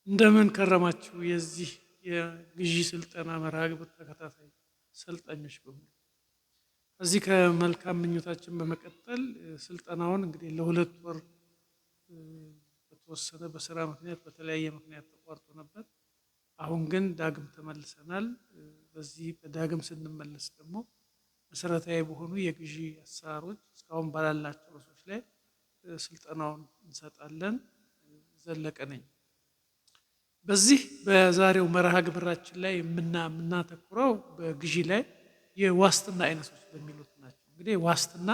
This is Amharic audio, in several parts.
እንደምን ከረማችሁ የዚህ የግዢ ስልጠና መርሃ ግብር ተከታታይ ሰልጣኞች በሙሉ። ከዚህ ከመልካም ምኞታችን በመቀጠል ስልጠናውን እንግዲህ ለ2 ወር በተወሰነ በስራ ምክንያት፣ በተለያየ ምክንያት ተቋርጦ ነበር። አሁን ግን ዳግም ተመልሰናል። በዚህ በዳግም ስንመለስ ደግሞ መሰረታዊ በሆኑ የግዢ አሰራሮች፣ እስካሁን ባላልናቸው ርዕሶች ላይ ስልጠናውን እንሰጣለን። ዘለቀ ነኝ። በዚህ በዛሬው መርሃ ግብራችን ላይ የምናተኩረው በግዢ ላይ የዋስትና አይነቶች በሚሉት ናቸው። እንግዲህ ዋስትና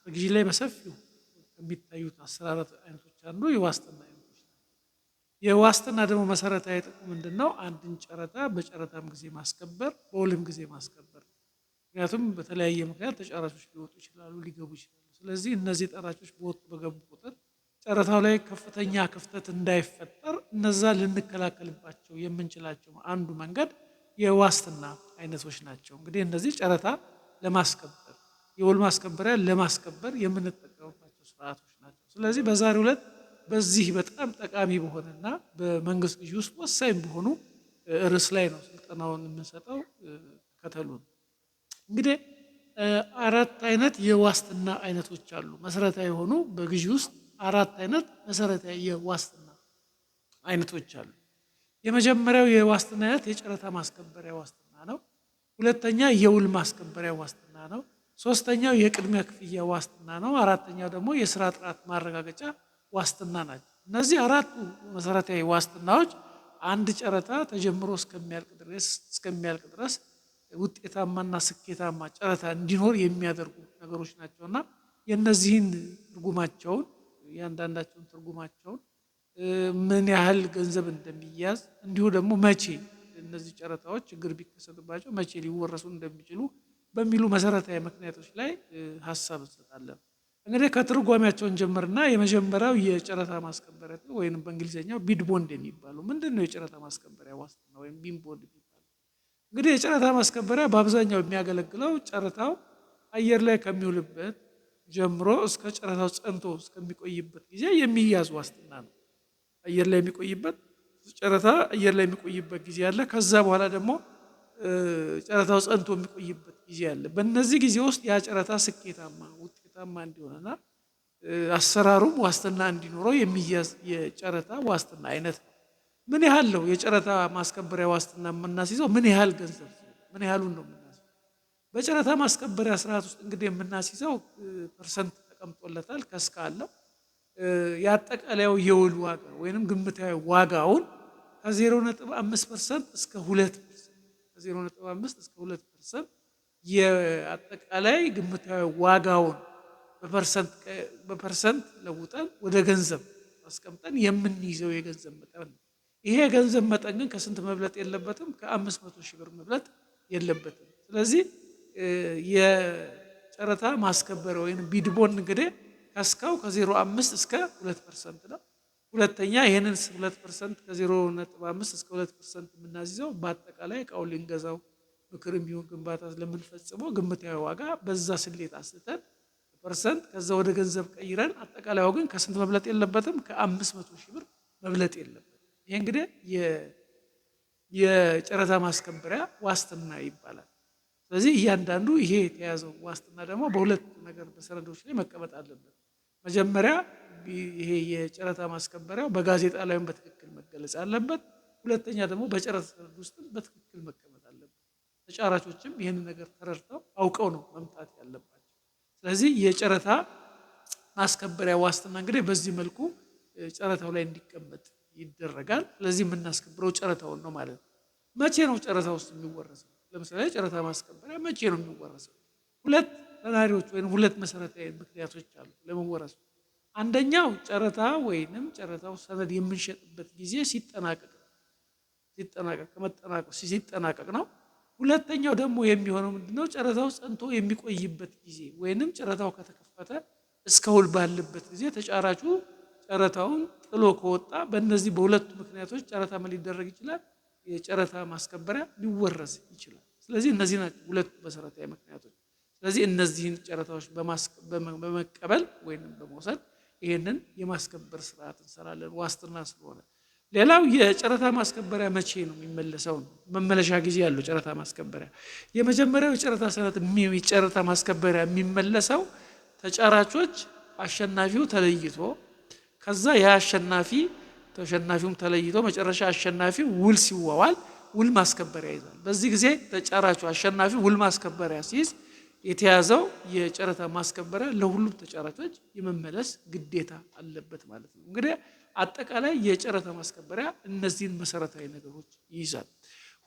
በግዢ ላይ በሰፊው ከሚታዩት አሰራር አይነቶች አንዱ የዋስትና አይነቶች ናቸው። የዋስትና ደግሞ መሰረታዊ ጥቅሙ ምንድን ነው? አንድን ጨረታ በጨረታም ጊዜ ማስከበር፣ በውልም ጊዜ ማስከበር ነው። ምክንያቱም በተለያየ ምክንያት ተጫራቾች ሊወጡ ይችላሉ፣ ሊገቡ ይችላሉ። ስለዚህ እነዚህ ተጫራቾች በወጡ በገቡ ቁጥር ጨረታው ላይ ከፍተኛ ክፍተት እንዳይፈጠር እነዛ ልንከላከልባቸው የምንችላቸው አንዱ መንገድ የዋስትና አይነቶች ናቸው። እንግዲህ እነዚህ ጨረታ ለማስከበር፣ የውል ማስከበሪያ ለማስከበር የምንጠቀምባቸው ስርዓቶች ናቸው። ስለዚህ በዛሬው ዕለት በዚህ በጣም ጠቃሚ በሆነና በመንግስት ግዢ ውስጥ ወሳኝ በሆኑ ርዕስ ላይ ነው ስልጠናውን የምንሰጠው። ተከተሉን። እንግዲህ አራት አይነት የዋስትና አይነቶች አሉ። መሰረታዊ የሆኑ በግዢ ውስጥ አራት አይነት መሰረታዊ የዋስትና አይነቶች አሉ። የመጀመሪያው የዋስትና አይነት የጨረታ ማስከበሪያ ዋስትና ነው። ሁለተኛ የውል ማስከበሪያ ዋስትና ነው። ሶስተኛው የቅድሚያ ክፍያ ዋስትና ነው። አራተኛው ደግሞ የስራ ጥራት ማረጋገጫ ዋስትና ናቸው። እነዚህ አራቱ መሰረታዊ ዋስትናዎች አንድ ጨረታ ተጀምሮ እስከሚያልቅ ድረስ ውጤታማና ስኬታማ ጨረታ እንዲኖር የሚያደርጉ ነገሮች ናቸው። እና የእነዚህን ትርጉማቸውን፣ እያንዳንዳቸውን ትርጉማቸውን፣ ምን ያህል ገንዘብ እንደሚያዝ፣ እንዲሁ ደግሞ መቼ እነዚህ ጨረታዎች ችግር ቢከሰትባቸው መቼ ሊወረሱ እንደሚችሉ በሚሉ መሰረታዊ ምክንያቶች ላይ ሀሳብ እንሰጣለን። እንግዲህ ከትርጓሜያቸው እንጀምርና የመጀመሪያው የጨረታ ማስከበሪያ ወይም በእንግሊዝኛው bid bond የሚባለው ምንድን ነው? የጨረታ ማስከበሪያ ዋስትና ወይም bid bond የሚባለው እንግዲህ የጨረታ ማስከበሪያ በአብዛኛው የሚያገለግለው ጨረታው አየር ላይ ከሚውልበት ጀምሮ እስከ ጨረታው ጸንቶ እስከሚቆይበት ጊዜ የሚያዝ ዋስትና ነው። አየር ላይ የሚቆይበት፣ ጨረታ አየር ላይ የሚቆይበት ጊዜ አለ። ከዛ በኋላ ደግሞ ጨረታው ጸንቶ የሚቆይበት ጊዜ አለ። በእነዚህ ጊዜ ውስጥ ያ ጨረታ ስኬታማ፣ ውጤታማ እንዲሆንና አሰራሩም ዋስትና እንዲኖረው የሚያዝ የጨረታ ዋስትና አይነት ነው። ምን ያህል ነው የጨረታ ማስከበሪያ ዋስትና የምናስይዘው? ምን ያህል ገንዘብ፣ ምን ያህሉን ነው የምናስይዘው? በጨረታ ማስከበሪያ ስርዓት ውስጥ እንግዲህ የምናስይዘው percent ተቀምጦለታል፣ ከስካ አለው። የአጠቃላዩ የውል ዋጋ ወይንም ግምታዊ ዋጋውን ከ0.5% እስከ 2%፣ ከ0.5 እስከ 2% የአጠቃላይ ግምታዊ ዋጋውን በ percent ለውጠን ወደ ገንዘብ አስቀምጠን የምንይዘው የገንዘብ መጠን ነው። ይሄ የገንዘብ መጠን ግን ከስንት መብለጥ የለበትም? ከ500,000 ብር መብለጥ የለበትም። ስለዚህ የጨረታ ማስከበሪያ ወይም bid bond እንግዲህ ከስካው ከ0.5 እስከ 2% ነው። ሁለተኛ ይህንን 2%፣ ከ0.5 እስከ 2% የምናስይዘው በአጠቃላይ እቃውን ልንገዛው ምክርም ይሁን ግንባታ ለምንፈጽመው ግምታዊ ዋጋ በዛ ስሌት አስልተን percent ከዛ ወደ ገንዘብ ቀይረን አጠቃላይ ግን ከስንት መብለጥ የለበትም? ከ500,000 ብር መብለጥ የለበትም። ይሄ እንግዲህ የጨረታ ማስከበሪያ ዋስትና ይባላል። ስለዚህ እያንዳንዱ ይሄ የተያዘው ዋስትና ደግሞ በሁለት ነገር በሰነዶች ላይ መቀመጥ አለበት። መጀመሪያ ይሄ የጨረታ ማስከበሪያው በጋዜጣ ላይም በትክክል መገለጽ አለበት። ሁለተኛ ደግሞ በጨረታ ሰነድ ውስጥም በትክክል መቀመጥ አለበት። ተጫራቾችም ይህንን ነገር ተረድተው አውቀው ነው መምጣት ያለባቸው። ስለዚህ የጨረታ ማስከበሪያ ዋስትና እንግዲህ በዚህ መልኩ ጨረታው ላይ እንዲቀመጥ ይደረጋል። ስለዚህ የምናስከብረው ጨረታውን ነው ማለት ነው። መቼ ነው ጨረታ ውስጥ የሚወረሰው? ለምሳሌ ጨረታ ማስከበሪያ መቼ ነው የሚወረሰው? ሁለት scenario ዎች ወይም ሁለት መሰረታዊ ምክንያቶች አሉ ለመወረሱ። አንደኛው ጨረታ ወይንም ጨረታው ሰነድ የምንሸጥበት ጊዜ ሲጠናቀቅ ነው። ሲጠናቀቅ፣ ከመጠናቀቅ ሲጠናቀቅ ነው። ሁለተኛው ደግሞ የሚሆነው ምንድነው? ጨረታው ጸንቶ የሚቆይበት ጊዜ ወይንም ጨረታው ከተከፈተ እስከ ውል ባለበት ጊዜ ተጫራቹ ጨረታውን ጥሎ ከወጣ በእነዚህ በሁለቱ ምክንያቶች ጨረታ ምን ሊደረግ ይችላል? የጨረታ ማስከበሪያ ሊወረስ ይችላል። ስለዚህ እነዚህ ናቸው ሁለቱ መሰረታዊ ምክንያቶች። ስለዚህ እነዚህን ጨረታዎች በመቀበል ወይንም በመውሰድ ይሄንን የማስከበር ስርዓት እንሰራለን ዋስትና ስለሆነ። ሌላው የጨረታ ማስከበሪያ መቼ ነው የሚመለሰው ነው። መመለሻ ጊዜ ያለው ጨረታ ማስከበሪያ የመጀመሪያው የጨረታ ሰነድ የጨረታ ማስከበሪያ የሚመለሰው ተጫራቾች አሸናፊው ተለይቶ፣ ከዛ ያ አሸናፊ ተሸናፊውም ተለይቶ፣ መጨረሻ አሸናፊው ውል ሲዋዋል ውል ማስከበሪያ ይዛል። በዚህ ጊዜ ተጫራቹ አሸናፊው ውል ማስከበሪያ ሲይዝ የተያዘው የጨረታ ማስከበሪያ ለሁሉም ተጫራቾች የመመለስ ግዴታ አለበት ማለት ነው። እንግዲህ አጠቃላይ የጨረታ ማስከበሪያ እነዚህን መሰረታዊ ነገሮች ይይዛል።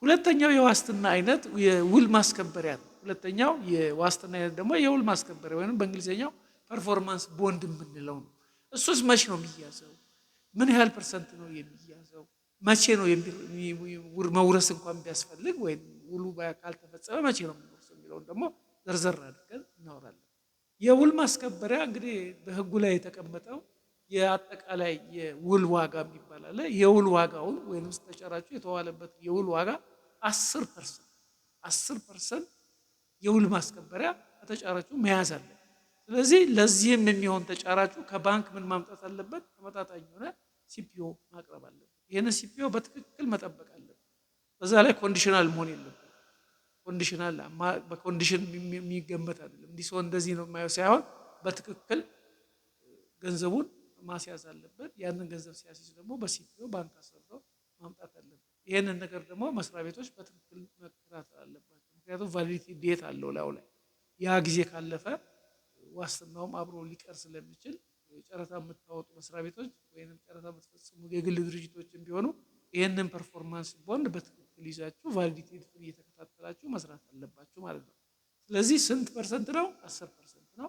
ሁለተኛው የዋስትና አይነት የውል ማስከበሪያ ነው። ሁለተኛው የዋስትና አይነት ደግሞ የውል ማስከበሪያ ወይም በእንግሊዝኛው performance bond የምንለው ነው። እሱስ መቼ ነው የሚያዘው? ምን ያህል percent ነው የሚያዘው? መቼ ነው መውረስ እንኳን ቢያስፈልግ ወይም ውሉ ካልተፈጸመ መቼ ነው የሚወርሰው የሚለውን ደግሞ ዘርዘር አድርገን እናወራለን። የውል ማስከበሪያ እንግዲህ በሕጉ ላይ የተቀመጠው የአጠቃላይ የውል ዋጋ የሚባል አለ። የውል ዋጋውን ወይም ተጫራቹ የተዋለበት የውል ዋጋ 10%፣ 10% የውል ማስከበሪያ ከተጫራቹ መያዝ አለበት። ስለዚህ ለዚህም የሚሆን ተጫራቹ ከባንክ ምን ማምጣት አለበት? ተመጣጣኝ የሆነ CPO ማቅረብ አለበት። ይህንን CPO በትክክል መጠበቅ አለበት። በዛ ላይ conditional መሆን የለበትም። Conditional በ condition የሚገመት አይደለም። እንዲህ ሰው እንደዚህ ነው የማየው ሳይሆን በትክክል ገንዘቡን ማስያዝ አለበት። ያንን ገንዘብ ሲያስይዝ ደግሞ በ CPO ባንክ አሰርቶ ማምጣት አለበት። ይህንን ነገር ደግሞ መስሪያ ቤቶች በትክክል መከታተል አለባቸው። ምክንያቱም validity date አለው ላዩ ላይ፣ ያ ጊዜ ካለፈ ዋስትናውም አብሮ ሊቀር ስለሚችል ጨረታ የምታወጡ መስሪያ ቤቶች ወይም ጨረታ የምትፈጽሙ የግል ድርጅቶችን ቢሆኑ ይህንን performance bond በትክክል ይዛችሁ validity date ኡን እየተከታተላችሁ መስራት አለባችሁ ማለት ነው። ስለዚህ ስንት percent ነው? 10% ነው።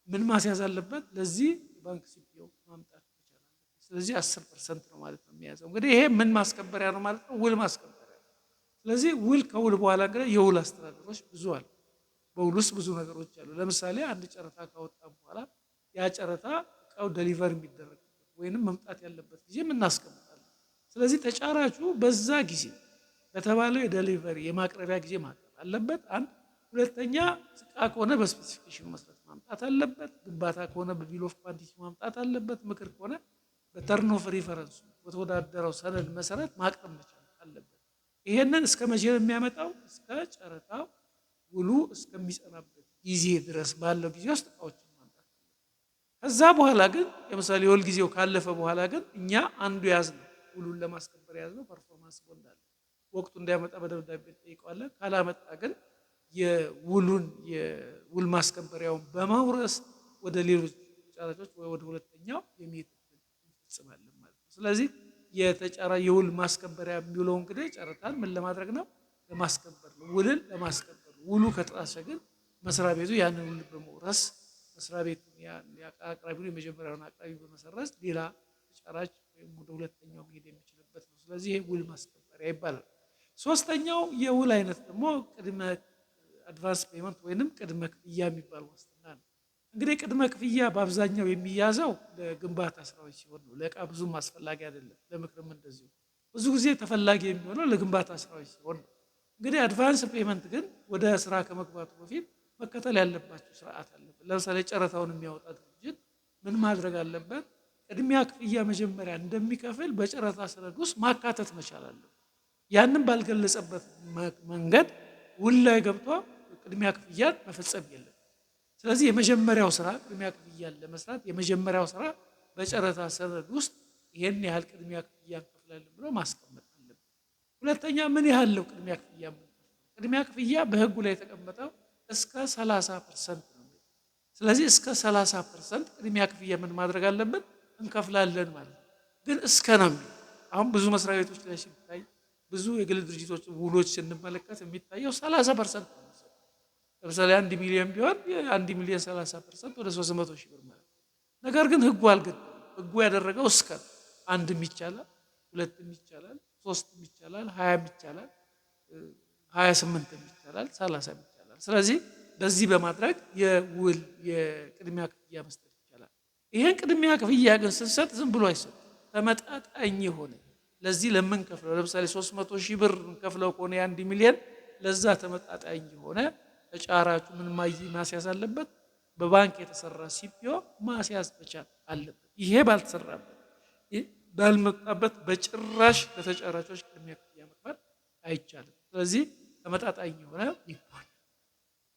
ምን ማስያዝ አለበት? ለዚህ የባንክ CPO ማምጣት መቻል አለበት። ስለዚህ 10% ነው ማለት ነው የሚያዘው። እንግዲህ ይሄ ምን ማስከበሪያ ነው ማለት ነው? ውል ማስከበሪያ ነው። ስለዚህ ውል ከውል በኋላ እንግዲህ የውል አስተዳደሮች ብዙ አሉ። በውል ውስጥ ብዙ ነገሮች አሉ። ለምሳሌ አንድ ጨረታ ካወጣ በኋላ ያ ጨረታ እቃው deliver የሚደረግበት ወይንም መምጣት ያለበት ጊዜ እናስቀምጣለን። ስለዚህ ተጫራቹ በዛ ጊዜ በተባለው የ delivery የማቅረቢያ ጊዜ ማቅረብ አለበት። አንድ፣ ሁለተኛ እቃ ከሆነ በ specification ኡ መሰረት ማምጣት አለበት። ግንባታ ከሆነ በ bill of quantity ማምጣት አለበት። ምክር ከሆነ በ term of reference ኡ በተወዳደረው ሰነድ መሰረት ማቅረብ መቻል አለበት። ይሄንን እስከ መቼ ነው የሚያመጣው? እስከ ጨረታው ውሉ እስከሚጸናበት ጊዜ ድረስ ባለው ጊዜ ውስጥ እቃዎችን ማምጣት አለበት። ከዛ በኋላ ግን ለምሳሌ የውል ጊዜው ካለፈ በኋላ ግን እኛ አንዱ ያዝነው ውሉን ለማስከበር የያዝነው performance bond አለ። ወቅቱ እንዲያመጣ በደብዳቤ እንጠይቀዋለን። ካላመጣ ግን የውሉን የውል ማስከበሪያውን በመውረስ ወደ ሌሎች ተጫራቾች ወይ ወደ ሁለተኛው የመሄድ እንፈጽማለን ማለት ነው። ስለዚህ የተጫራ የውል ማስከበሪያ የሚውለው እንግዲህ ጨረታን ምን ለማድረግ ነው? ለማስከበር ነው። ውልን ለማስከበር ነው። ውሉ ከተጣሰ ግን መስሪያ ቤቱ ያንን ውል በመውረስ መስሪያ ቤቱ አቅራቢውን የመጀመሪያውን አቅራቢ በመሰረዝ ሌላ ተጫራች ወይም ወደ ሁለተኛው መሄድ የሚችልበት ነው። ስለዚህ ይሄ ውል ማስከበሪያ ይባላል። ሶስተኛው የውል አይነት ደግሞ ቅድመ advance payment ወይንም ቅድመ ክፍያ የሚባል ዋስትና ነው። እንግዲህ ቅድመ ክፍያ በአብዛኛው የሚያዘው ለግንባታ ስራዎች ሲሆን ነው። ለእቃ ብዙም አስፈላጊ አይደለም። ለምክርም እንደዚሁ ብዙ ጊዜ ተፈላጊ የሚሆነው ለግንባታ ስራዎች ሲሆን ነው። እንግዲህ advance payment ግን ወደ ስራ ከመግባቱ በፊት መከተል ያለባቸው ስርዓት አለበት። ለምሳሌ ጨረታውን የሚያወጣ ድርጅት ምን ማድረግ አለበት? ቅድሚያ ክፍያ መጀመሪያ እንደሚከፍል በጨረታ ሰነድ ውስጥ ማካተት መቻል አለበት። ያንን ባልገለጸበት መንገድ ውል ላይ ገብቶ ቅድሚያ ክፍያን መፈጸም የለም። ስለዚህ የመጀመሪያው ስራ ቅድሚያ ክፍያን ለመስራት የመጀመሪያው ስራ በጨረታ ሰነድ ውስጥ ይሄን ያህል ቅድሚያ ክፍያ እንከፍላለን ብሎ ማስቀመጥ አለበት። ሁለተኛ ምን ያህል ነው ቅድሚያ ክፍያ የምንከፍለው? ቅድሚያ ክፍያ በህጉ ላይ የተቀመጠው እስከ 30% ነው። ስለዚህ እስከ 30% ቅድሚያ ክፍያ ምን ማድረግ አለብን? እንከፍላለን ማለት ነው። ግን እስከ ነው የሚለው። አሁን ብዙ መስሪያ ቤቶች ላይ ሲታይ፣ ብዙ የግል ድርጅቶች ውሎች ስንመለከት የሚታየው 30% ነው። ለምሳሌ 1 ሚሊዮን ቢሆን የ1 ሚሊዮን 30% ወደ 300 ሺህ ብር ማለት ነው። ነገር ግን ህጉ አልገደበም። ህጉ ያደረገው እስከ አንድም ይቻላል፣ ሁለትም ይቻላል፣ ሶስትም ይቻላል፣ 20ም ይቻላል፣ 28ም ይቻላል፣ 30ም ይቻላል። ስለዚህ በዚህ በማድረግ የውል የቅድሚያ ክፍያ መስጠት ይቻላል። ይሄን ቅድሚያ ክፍያ ግን ስንሰጥ ዝም ብሎ አይሰጥም። ተመጣጣኝ የሆነ ለዚህ ለምንከፍለው፣ ለምሳሌ 300 ሺህ ብር እንከፍለው ከሆነ የ1 ሚሊዮን ለዛ ተመጣጣኝ የሆነ ተጫራቹ ምን ማስያዝ አለበት? በባንክ የተሰራ CPO ማስያዝ መቻል አለበት። ይሄ ባልተሰራበት ባልመጣበት በጭራሽ ለተጫራቾች ቅድሚያ ክፍያ መክፈል አይቻልም። ስለዚህ ተመጣጣኝ የሆነ bid bond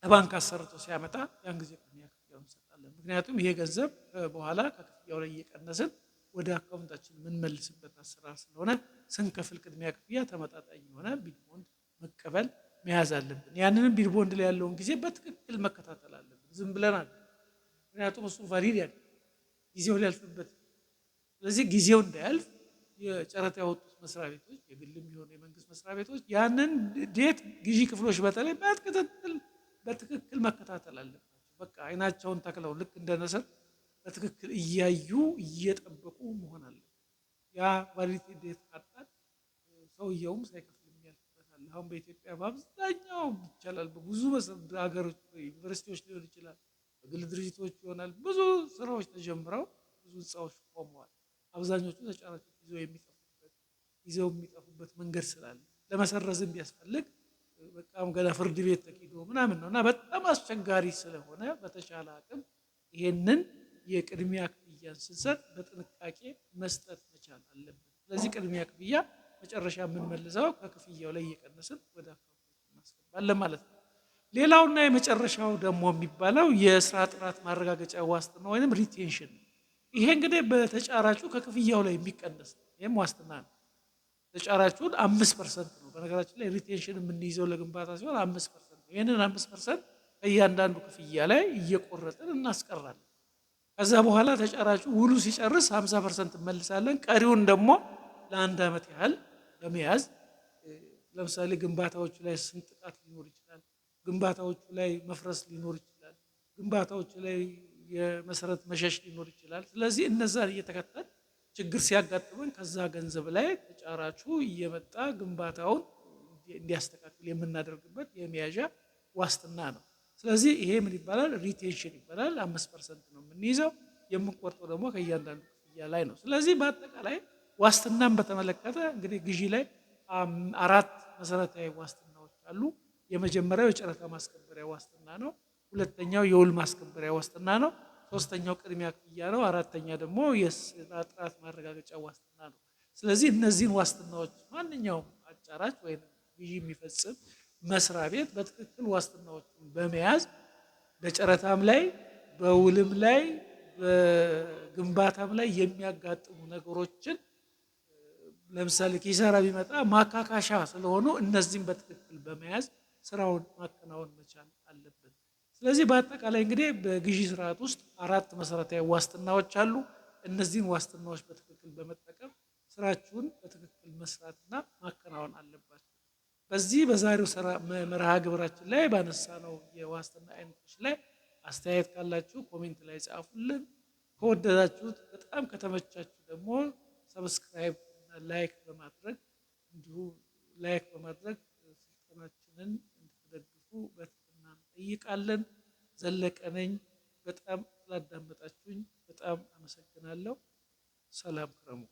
ከባንክ አሰርቶ ሲያመጣ ያን ጊዜ ቅድሚያ ክፍያውን እንሰጣለን። ምክንያቱም ይሄ ገንዘብ በኋላ ከክፍያው ላይ እየቀነስን ወደ አካውንታችን የምንመልስበት አሰራር ስለሆነ ስንከፍል ቅድሚያ ክፍያ ተመጣጣኝ የሆነ bid bond መቀበል መያዝ አለብን። ያንንም bid bond ላይ ያለውን ጊዜ በትክክል መከታተል አለብን። ዝም ብለን አለ፣ ምክንያቱም እሱ valid ያለ ጊዜው ሊያልፍበት፣ ስለዚህ ጊዜው እንዳያልፍ የጨረታ ያወጡት መስሪያ ቤቶች፣ የግልም የሆኑ የመንግስት መስሪያ ቤቶች፣ ያንን date ግዢ ክፍሎች በተለይ በትክክል መከታተል አለባቸው። በቃ አይናቸውን ተክለው ልክ እንደ ንስር በትክክል እያዩ እየጠበቁ መሆን አለበት። ያ validity date ካጣን ሰውየውም ሳይከፍል የሚያልፍበት አለ። አሁን በኢትዮጵያ በአብዛኛው ይቻላል፣ በብዙ ሀገሮች ዩኒቨርሲቲዎች ሊሆን ይችላል፣ በግል ድርጅቶች ይሆናል። ብዙ ስራዎች ተጀምረው ብዙ ህንፃዎች ቆመዋል። አብዛኞቹ ተጫራቾች ይዘው የሚጠፉበት መንገድ ስላለ ለመሰረዝም ቢያስፈልግ በጣም ገና ፍርድ ቤት ተኪዶ ምናምን ነው እና በጣም አስቸጋሪ ስለሆነ በተቻለ አቅም ይሄንን የቅድሚያ ክፍያን ስንሰጥ በጥንቃቄ መስጠት መቻል አለብን። ስለዚህ ቅድሚያ ክፍያ መጨረሻ የምንመልሰው ከክፍያው ላይ እየቀነስን ወደ አካውንት እናስገባለን ማለት ነው። ሌላውና የመጨረሻው ደግሞ የሚባለው የስራ ጥራት ማረጋገጫ ዋስትና ወይም retention ነው። ይሄ እንግዲህ በተጫራቹ ከክፍያው ላይ የሚቀነስ ነው። ይህም ዋስትና ነው። ተጫራቹን 5% ነው። በነገራችን ላይ retention የምንይዘው ለግንባታ ሲሆን 5% ነው። ይህንን 5% ከእያንዳንዱ ክፍያ ላይ እየቆረጥን እናስቀራለን። ከዛ በኋላ ተጫራቹ ውሉ ሲጨርስ 50% እንመልሳለን። ቀሪውን ደግሞ ለአንድ ዓመት ያህል በመያዝ፣ ለምሳሌ ግንባታዎቹ ላይ ስንጥቃት ሊኖር ይችላል። ግንባታዎቹ ላይ መፍረስ ሊኖር ይችላል። ግንባታዎቹ ላይ የመሰረት መሸሽ ሊኖር ይችላል። ስለዚህ እነዛን እየተከተል ችግር ሲያጋጥመን ከዛ ገንዘብ ላይ ተጫራቹ እየመጣ ግንባታውን እንዲያስተካክል የምናደርግበት የመያዣ ዋስትና ነው። ስለዚህ ይሄ ምን ይባላል? Retention ይባላል። 5% ነው የምንይዘው። የምንቆርጠው ደግሞ ከእያንዳንዱ ክፍያ ላይ ነው። ስለዚህ በአጠቃላይ ዋስትናን በተመለከተ እንግዲህ ግዢ ላይ አራት መሰረታዊ ዋስትናዎች አሉ። የመጀመሪያው የጨረታ ማስከበሪያ ዋስትና ነው። ሁለተኛው የውል ማስከበሪያ ዋስትና ነው። ሶስተኛው ቅድሚያ ክፍያ ነው። አራተኛ ደግሞ የስራ ጥራት ማረጋገጫ ዋስትና ነው። ስለዚህ እነዚህን ዋስትናዎች ማንኛውም አጫራች ወይም ግዢ የሚፈጽም መስሪያ ቤት በትክክል ዋስትናዎቹን በመያዝ በጨረታም ላይ፣ በውልም ላይ፣ በግንባታም ላይ የሚያጋጥሙ ነገሮችን፣ ለምሳሌ ኪሳራ ቢመጣ ማካካሻ ስለሆኑ፣ እነዚህን በትክክል በመያዝ ስራውን ማከናወን መቻል አለበት። ስለዚህ በአጠቃላይ እንግዲህ በግዢ ስርዓት ውስጥ አራት መሰረታዊ ዋስትናዎች አሉ። እነዚህን ዋስትናዎች በትክክል በመጠቀም ስራችሁን በትክክል መስራትና ማከናወን አለባችሁ። በዚህ በዛሬው መርሃ ግብራችን ላይ ባነሳነው የዋስትና አይነቶች ላይ አስተያየት ካላችሁ comment ላይ ጻፉልን። ከወደዳችሁት፣ በጣም ከተመቻችሁ ደግሞ subscribe እና like በማድረግ፣ እንዲሁ like በማድረግ ስልጠናችንን እንድትደግፉ በትህትና እንጠይቃለን። ዘለቀ ነኝ። በጣም ስላዳመጣችሁኝ በጣም አመሰግናለሁ። ሰላም ክረሙ።